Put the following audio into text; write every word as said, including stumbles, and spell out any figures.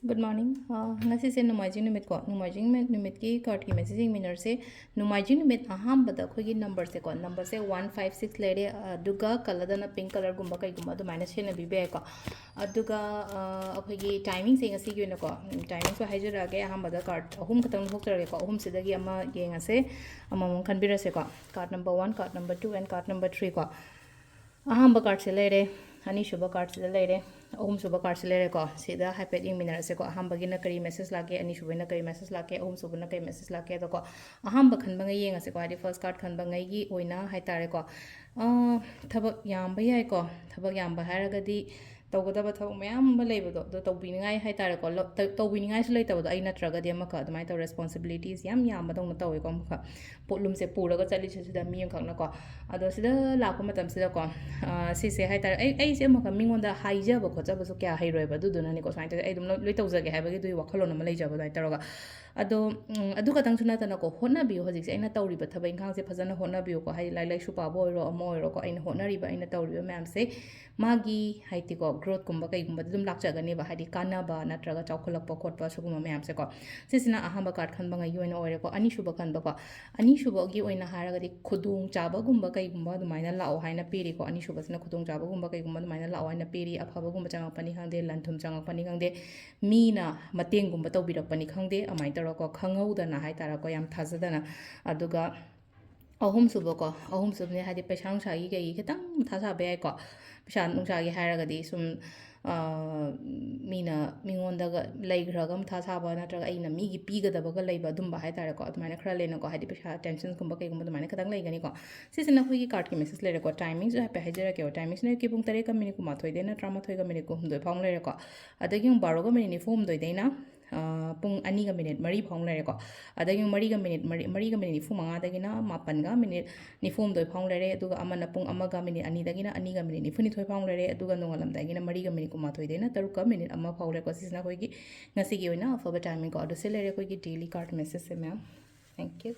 Good morning. ꯑꯥ, ꯉꯁꯤꯁꯦ ꯅꯣꯡꯃꯥꯏꯖꯤꯡ ꯅꯨꯃꯤꯠꯀꯣ꯫ ꯅꯣꯡꯃꯥꯏꯖꯤꯡ ꯅꯨꯃꯤꯠ, ꯅꯨꯃꯤꯠꯀꯤ cardꯀꯤ message ꯌꯦꯡꯃꯤꯟꯅꯔꯁꯦ꯫ ꯅꯣꯡꯃꯥꯏꯖꯤꯡ ꯅꯨꯃꯤꯠ ꯑꯍꯥꯟꯕꯗ ꯑꯩꯈꯣꯏꯒꯤ numberꯁꯦꯀꯣ, numberꯁꯦ one five six ꯂꯩꯔꯦ, ꯑꯗꯨꯒ colourꯗꯅ pink colourꯒꯨꯝꯕ ꯀꯩꯒꯨꯝꯕ ꯑꯗꯨꯃꯥꯏꯅ ꯁꯤꯖꯤꯟꯅꯕꯤꯕ ꯌꯥꯏꯀꯣ꯫ ꯑꯗꯨꯒ, ꯑꯥ, ꯑꯩꯈꯣꯏꯒꯤ timingꯁꯦ ꯉꯁꯤꯒꯤ ꯑꯣꯏꯅꯀꯣ, timingꯁꯨ ꯍꯥꯏꯖꯔꯛꯑꯒꯦ꯫ ꯑꯍꯥꯟꯕꯗ card ꯑꯍꯨꯝ ꯈꯛꯇꯪ ꯂꯧꯊꯣꯛꯆꯔꯒꯦꯀꯣ꯫ ꯑꯍꯨꯝꯁꯤꯗꯒꯤ ꯑꯃ ꯌꯦꯡꯉꯁꯦ, ꯑꯃꯃꯝ ꯈꯟꯕꯤꯔꯁꯦꯀꯣ꯫ Card number one, card number two and card number three ꯀꯣ꯫ ꯑꯍꯥꯟꯕ cardꯁꯦ ꯂꯩꯔꯦ, ꯑꯅꯤꯁꯨꯕ cardꯁꯤꯗ ꯂꯩꯔꯦ, ꯑꯍꯨꯝꯁꯨꯕ cardꯁꯦ ꯂꯩꯔꯦꯀꯣ꯫ ꯁꯤꯗ ꯍꯥꯏꯐꯦꯠ ꯌꯦꯡꯃꯤꯟꯅꯔꯁꯦꯀꯣ꯫ ꯑꯍꯥꯟꯕꯒꯤꯅ ꯀꯔꯤ message ꯂꯥꯛꯀꯦ, ꯑꯅꯤꯁꯨꯕꯒꯤꯅ ꯀꯔꯤ message ꯂꯥꯛꯀꯦ, ꯑꯍꯨꯝꯁꯨꯕꯅ ꯀꯔꯤ message ꯂꯥꯛꯀꯦ ꯑꯗꯣꯀꯣ꯫ ꯑꯍꯥꯟꯕ ꯈꯟꯕꯉꯩ ꯌꯦꯡꯉꯁꯦꯀꯣ, ꯍꯥꯏꯗꯤ first card ꯈꯟꯕꯉꯩꯒꯤ ꯑꯣꯏꯅ ꯍꯥꯏꯇꯥꯔꯦꯀꯣ꯫ ꯑꯥ, ꯊꯕꯛ ꯌꯥꯝꯕ ꯌꯥꯏꯀꯣ꯫ ꯊꯕꯛ ꯌꯥꯝꯕ ꯍꯥꯏꯔꯒꯗꯤ ꯇꯧꯒꯗꯕ ꯊꯕꯛ ꯃꯌꯥꯝ ꯑꯃ ꯂꯩꯕꯗꯣ, ꯑꯗꯣ ꯇꯧꯕꯤꯅꯤꯡꯉꯥꯏ ꯍꯥꯏꯇꯥꯔꯦꯀꯣ꯫ ꯂ-, ꯇ-, ꯇꯧꯕꯤꯅꯤꯡꯉꯥꯏꯁꯨ ꯂꯩꯇꯕꯗꯣ, ꯑꯩ ꯅꯠꯇ꯭ꯔꯒꯗꯤ ꯑꯃꯈꯛ ꯑꯗꯨꯃꯥꯏꯅ ꯇꯧꯔ responsibilities ꯌꯥꯝ ꯌꯥꯝꯕꯗꯧꯅ ꯇꯧꯋꯦꯀꯣ꯫ ꯑꯃꯈꯛ ꯄꯣꯠꯂꯨꯝꯁꯦ ꯄꯨꯔꯒ ꯆꯠꯂꯤꯁꯦ ꯁꯤꯗ ꯃꯤ ꯑꯃꯈꯛꯅꯀꯣ꯫ ꯑꯗꯣ ꯁꯤꯗ ꯂꯥꯛꯄ ꯃꯇꯝꯁꯤꯗꯀꯣ, ꯑꯥ, ꯁꯤꯁꯦ ꯍꯥꯏꯇꯥꯔꯦ, ꯑꯩ, ꯑꯩꯁꯦ ꯑꯃꯈꯛ ꯃꯤꯉꯣꯟꯗ ꯍꯥꯏꯖꯕ ꯈꯣꯠꯆꯕꯁꯨ ꯀꯌꯥ ꯍꯩꯔꯣꯏꯕ, ꯑꯗꯨꯗꯨꯅꯅꯦꯀꯣ ꯁꯨꯃꯥꯏꯅ ꯇꯧꯋꯦ꯫ ꯑꯩ ꯑꯗꯨꯝ ꯂꯣꯏ, ꯂꯣꯏ ꯇꯧꯖꯒꯦ ꯍꯥꯏꯕꯒꯤ ꯑꯗꯨꯒꯤ ꯋꯥꯈꯜꯂꯣꯟ ꯑꯃ ꯂꯩꯖꯕ ꯑꯗꯨꯃꯥꯏꯅ ꯇꯧꯔꯒ꯫ ꯑꯗꯣ, ꯎꯝ, ꯑꯗꯨ ꯈꯛꯇꯪꯁꯨ ꯅꯠꯇꯅꯀꯣ, ꯍꯣꯠꯅꯕꯤꯌꯨ꯫ ꯍꯧꯖꯤꯛꯁꯦ ꯑꯩꯅ ꯇꯧꯔꯤꯕ ꯊꯕꯛ ꯏꯪꯈꯥꯡꯁꯦ ꯐꯖꯅ ꯍꯣꯠꯅꯕꯤꯌꯨꯀꯣ꯫ ꯍꯥꯏꯗꯤ ꯂꯥꯏꯔꯤꯛ ꯂꯥꯏꯁꯨ ꯄꯥꯕ ꯑꯣꯏꯔꯣ, ꯑꯃ ꯑꯣꯏꯔꯣꯀꯣ, ꯑꯩꯅ ꯍꯣꯠꯅꯔꯤꯕ, ꯑꯩꯅ ꯇꯧꯔꯤꯕ ꯃꯌꯥꯝꯁꯦ ꯃꯥꯒꯤ ꯍꯥꯏꯗꯤꯀꯣ, growthꯀꯨꯝꯕ ꯀꯩꯒꯨꯝꯕꯗ ꯑꯗꯨꯝ ꯂꯥꯛꯆꯒꯅꯦꯕ, ꯍꯥꯏꯗꯤ ꯀꯥꯟꯅꯕ ꯅꯠꯇ꯭ꯔꯒ ꯆꯥꯎꯈꯠꯂꯛꯄ ꯈꯣꯠꯄ ꯁꯤꯒꯨꯝꯕ ꯃꯌꯥꯝꯁꯦꯀꯣ꯫ ꯁꯤꯁꯤꯅ ꯑꯍꯥꯟꯕ card ꯈꯟꯕꯉꯩꯒꯤ ꯑꯣꯏꯅ ꯑꯣꯏꯔꯦꯀꯣ꯫ ꯑꯅꯤꯁꯨꯕ ꯈꯟꯕꯀꯣ, ꯑꯅꯤꯁꯨꯕꯒꯤ ꯑꯣꯏꯅ ꯍꯥꯏꯔꯒꯗꯤ ꯈꯨꯗꯣꯡꯆꯥꯕꯒꯨꯝꯕ ꯀꯩꯒꯨꯝꯕ ꯑꯗꯨꯃꯥꯏꯅ ꯂꯥꯛꯑꯣ ꯍꯥꯏꯅ ꯄꯤꯔꯤꯀꯣ꯫ ꯑꯅꯤꯁꯨꯕꯁꯤꯅ ꯈꯨꯗꯣꯡꯆꯥꯕꯒꯨꯝꯕ ꯀꯩꯒꯨꯝꯕ ꯑꯗꯨꯃꯥꯏꯅ ꯂꯥꯛꯑꯣ ꯍꯥꯏꯅ ꯄꯤꯔꯤ꯫ ꯑꯐꯕꯒꯨꯝꯕ ꯆꯪꯉꯛꯄꯅꯤ ꯈꯪꯗꯦ, ꯂꯟ ꯊꯨꯝ ꯆꯪꯉꯛꯄꯅꯤ ꯈꯪꯗꯦ, ꯃꯤꯅ ꯃꯇꯦꯡꯒꯨꯝꯕ ꯇꯧꯕꯤꯔꯛꯄꯅꯤ ꯈꯪꯗꯦ, ꯑꯗꯨꯃꯥꯏꯅ ꯇꯧꯔꯒꯀꯣ, ꯈꯪꯍꯧꯗꯅ ꯍꯥꯏꯇꯥꯔꯦꯀꯣ, ꯌꯥꯝ ꯊꯥꯖꯗꯅ꯫ ꯑꯗꯨꯒ ꯑꯍꯨꯝꯁꯨꯕꯀꯣ, ꯑꯍꯨꯝꯁꯨꯕꯅꯦ ꯍꯥꯏꯗꯤ ꯄꯩꯁꯥ ꯅꯨꯡꯁꯥꯒꯤ ꯀꯩꯒꯤ ꯈꯤꯇꯪ ꯃꯊꯥ ꯁꯥꯕ ꯌꯥꯏꯀꯣ꯫ ꯄꯩꯁꯥ ꯅꯨꯡꯁꯥꯒꯤ ꯍꯥꯏꯔꯒꯗꯤ ꯁꯨꯝ, ꯑꯥ, ꯃꯤꯅ, ꯃꯤꯉꯣꯟꯗꯒ ꯂꯩꯈ꯭ꯔꯒ ꯃꯊꯥ ꯁꯥꯕ ꯅꯠꯇ꯭ꯔꯒ ꯑꯩꯅ ꯃꯤꯒꯤ ꯄꯤꯒꯗꯕꯒ ꯂꯩꯕ ꯑꯗꯨꯝꯕ ꯍꯥꯏꯇꯥꯔꯦꯀꯣ, ꯑꯗꯨꯃꯥꯏꯅ ꯈꯔ ꯂꯩꯅꯀꯣ꯫ ꯍꯥꯏꯗꯤ ꯄꯩꯁꯥ tensionꯀꯨꯝꯕ ꯀꯩꯒꯨꯝꯕ ꯑꯗꯨꯃꯥꯏꯅ ꯈꯤꯇꯪ ꯂꯩꯒꯅꯤꯀꯣ꯫ ꯁꯤꯁꯤꯅ ꯑꯩꯈꯣꯏꯒꯤ cardꯀꯤ message ꯂꯩꯔꯦꯀꯣ꯫ Timingꯁꯨ ꯍꯥꯏꯐꯦꯠ ꯍꯥꯏꯖꯔꯛꯀꯦꯕ꯫ Timingꯁꯤꯅ ꯑꯌꯨꯛꯀꯤ ꯄꯨꯡ ꯇꯔꯦꯠꯀ minute ꯀꯨꯟꯃꯥꯊꯣꯏꯗꯩꯅ ꯇꯔꯥꯃꯥꯊꯣꯏꯒ minute ꯀꯨꯟꯍꯨꯝꯗꯣꯏ ꯐꯥꯎ ꯂꯩꯔꯦꯀꯣ꯫ ꯑꯗꯒꯤ ꯑꯃꯨꯛ ꯕꯥꯔꯣꯒ minute ꯅꯤꯐꯨ ꯍꯨꯝꯗꯣꯏꯗꯩꯅ, ꯑꯥ, ꯄꯨꯡ ꯑꯅꯤꯒ minute ꯃꯔꯤ ꯐꯥꯎ ꯂꯩꯔꯦꯀꯣ꯫ ꯑꯗꯒꯤ ꯑꯃꯨꯛ ꯃꯔꯤꯒ minute ꯃꯔꯤ, ꯃꯔꯤꯒ minute ꯅꯤꯐꯨ ꯃꯉꯥꯗꯒꯤꯅ ꯃꯥꯄꯟꯒ minute ꯅꯤꯐꯨ ꯍꯨꯝꯗꯣꯏ ꯐꯥꯎ ꯂꯩꯔꯦ꯫ ꯑꯗꯨꯒ ꯑꯃꯅ ꯄꯨꯡ ꯑꯃꯒ minute ꯑꯅꯤꯗꯒꯤꯅ ꯑꯅꯤꯒ minute ꯅꯤꯐꯨꯅꯤꯊꯣꯏ ꯐꯥꯎ ꯂꯩꯔꯦ꯫ ꯑꯗꯨꯒ ꯅꯣꯡꯉꯥꯜꯂꯝꯗꯥꯏꯒꯤꯅ ꯃꯔꯤꯒ minute ꯀꯨꯟꯃꯥꯊꯣꯏꯗꯩꯅ ꯇꯔꯨꯛꯀ minute ꯑꯃ ꯐꯥꯎ ꯂꯩꯔꯦꯀꯣ꯫ ꯁꯤꯁꯤꯅ ꯑꯩꯈꯣꯏꯒꯤ ꯉꯁꯤꯒꯤ ꯑꯣꯏꯅ ꯑꯐꯕ timingꯀꯣ꯫ ꯑꯗꯨ ꯁꯤ ꯂꯩꯔꯦ ꯑꯩꯈꯣꯏꯒꯤ daily card messageꯁꯦ, ma'am. Thank you.